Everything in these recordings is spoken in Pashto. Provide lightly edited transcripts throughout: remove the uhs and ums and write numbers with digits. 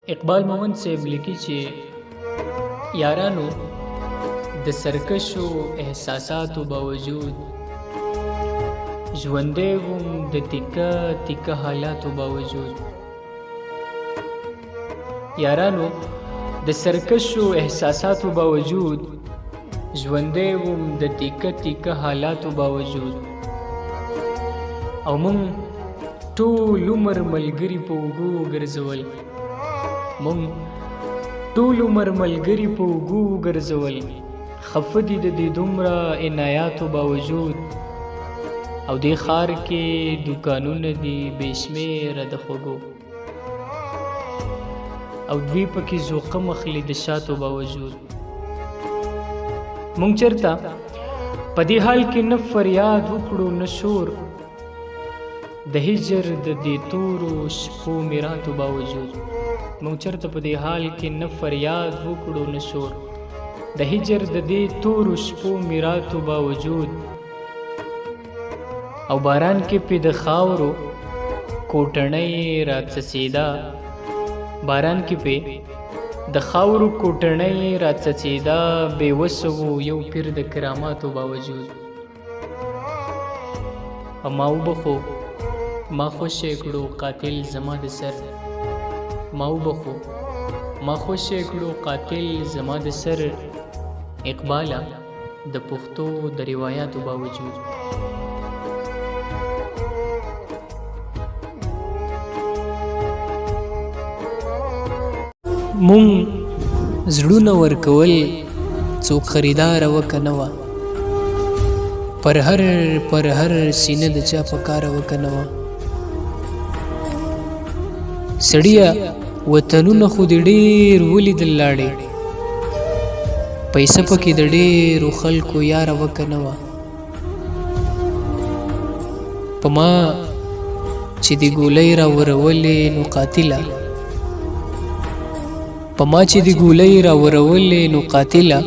اقبال مومند صاحب لیکي چې یارانو د سرکشو احساساتو باوجود ژوندی وم د تیکه تیکه حالاتو باوجود. یارانو د سرکشو احساساتو باوجود ژوندی وم د تیکه تیکه حالاتو باوجود. او مونږ ټول عمر ملګري په اوږو وګرځول، مونږ ټول عمر ملګري په اوږو وګرځول، خفه دي د دې دومره عنایاتو باوجود. او دې ښار کې دوکانونه دي بې شمېره د خوږو، او دوی پکې ذوقه مخلي د شاتو باوجود. مونږ چرته په دې حال کې نه فریاد وکړو نه شور، د هجر د دې تورو شپو میراتو باوجود. مونږ چرته په دې حال کې نه فریاد وکړو نه شور، د هجر د دې تورو شپو میراتو باوجود. او باران کې پې د خاورو کوټڼۍ راڅڅېده، باران کې پې د خاورو کوټڼۍ راڅڅېده، بې وسه وو یو پیر د کراماتو باوجود. او ما وبخو ما خوشې کړو قاتل زما د سر، ما وبخو ما خوشې کړو قاتل زما د سر، اقباله د پښتو د روایاتو باوجود. مونږ زړونه ورکول څوک خریدار وکه نه وه، پر هر پر هر سینه د چا په کار وکه نه وه. سړیه وطنونه خو دې ډېر ولیدل لاړې، پیسه پکې د ډېرو خلکو یاره وکه نه وه. په ما چې دی ګولۍ را ورولې نو قاتله، په ما چې دی ګولۍ را ورولې نو قاتله،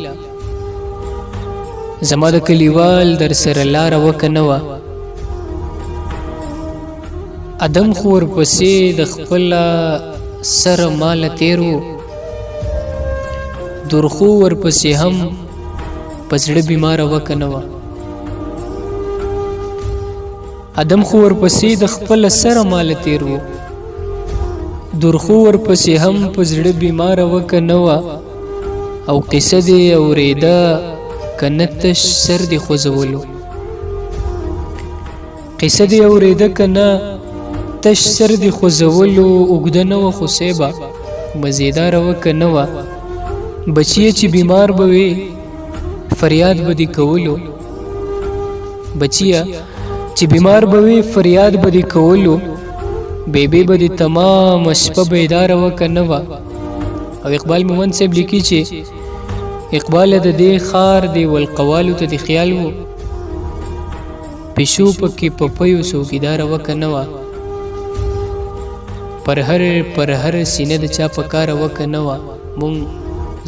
زما د کلیوال در سره لاره وکه نه وه. ادم خو ورپسې د خپله سره ماله تیر و، درخو ورپسې هم په زړه بیماره وکه نه وه. ادم خو ورپسې د خپله سره ماله تیر و، درخو ورپسې هم په زړه بیماره وکه نه وه. او قصه دې اورېده که نه تش سر دې خوځولو، قصه دې اورېده که نه تش سر دې خوځولو، اوږده نه وه خو صیبه مزېداره وه که نه وه. بچیه چې بیمار به وې فریاد به دې کولو، بچیه چې بیمار به وې فریاد به دې کولو، بیبي به دې تمامه شپه بیداره وه که نه وه. او اقبال مومند صاحب لیکي چې اقبال د دې ښار دی ولقوالو ته د خیال وو، پیشو پکې په پیو څوکیداره وه که نه وه. پر هر پر هر سینه د چا په کاره وه که نه وه، مونږ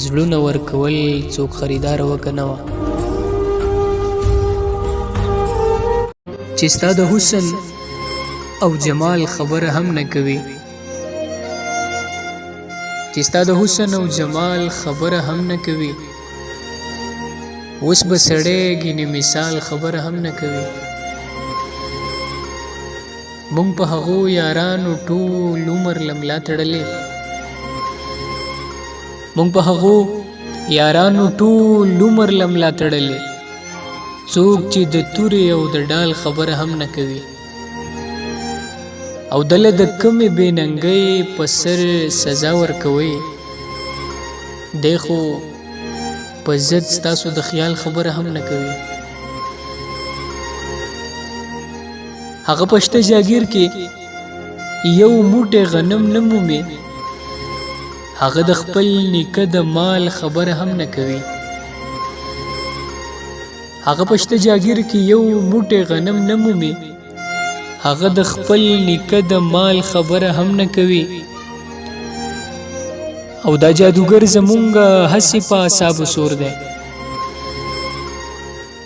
زړونه ورکول څوک خریداره وه که نه وه. چې ستا د حسن او جمال خبره هم نه کوي، چې ستا د حسن او جمال خبره هم نه کوي، اوس به سړی ګینې مثال خبره هم نه کوي. مونږ په هغو یارانو ټول عمر له ملا تړلې، مونږ په هغو یارانو ټول عمر له ملا تړلې، څوک چې د تورې او د ډال خبره هم نه کوي. او دله د کومې بې ننګۍ په سر سزا ورکوي، دی خو په ضد ستاسو د خیال خبره هم نه کوي. هغه پشته جاګیر کې یو موټی غنم نه مومي، هغه د خپل نیکه د مال خبره هم نه کوي. هغه پشته جاګیر کې یو موټی غنم نه مومي، هغه د خپل نیکه د مال خبره هم نه کوي. او دا جادوګر زمونږ هسې په اعصابو سور دی،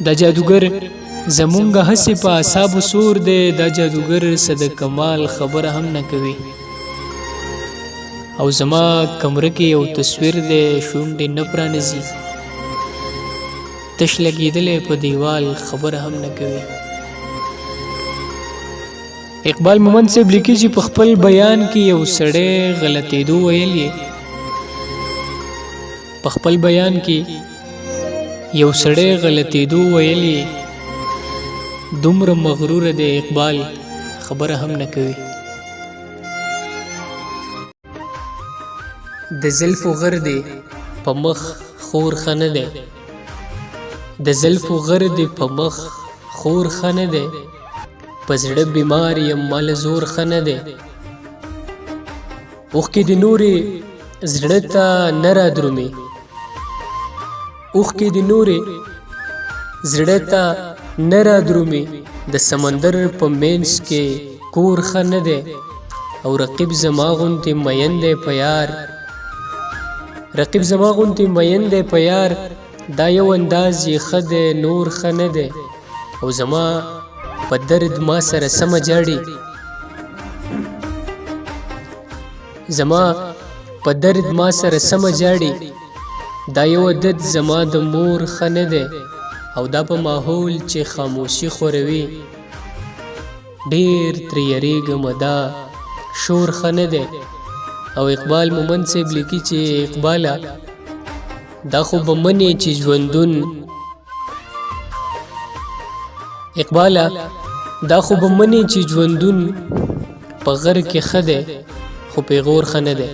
دا جادوګر زمونږ هسې په اعصابو سور دی، دا جادوګر څه د کمال خبره هم نه کوي. او زما کمره کې یو تصویر دی، شونډې نه پرانیزي، تش لګېدلی په دیوال، خبره هم نه کوي. اقبال مومند صاحب لیکي چې په خپل بیان کې یو سړی غلطېدو ویل یې، په خپل بیان کې یو سړی غلطېدو ویل یې، دومره مغرور دی اقبال، خبره هم نه کوي. د زلفو غر دی په مخ خور ښه نه دی، د زلفو غر دی په مخ خور ښه نه دی، په زړه بیمار یم مال زور ښه نه دی. اوښکې دې نورې زړه ته نه رادرومي، اوښکې دې نورې زړه ته نه رادرومي، د سمندر په منځ کې کور ښه نه دی. او رقیب زما غوندې مین دی په یار، رقیب زما غوندې مین دی په یار، دا یو انداز یې ښه دی نور ښه نه دی. او زما په درد ما سره سمه جاړي، زما په درد ما سره سمه جاړي، دا یو عادت زما د مور ښه نه دی. او دا په ماحول چې خاموشي خوروي، ډېر ترې یریږم، دا شور ښه نه دی. او اقبال مومند صاحب لیکي چې اقباله دا خو به منې چې ژوندون، اقباله دا خو به منې چې ژوندون په غر کې ښه دی خو پیغور ښه نه دی.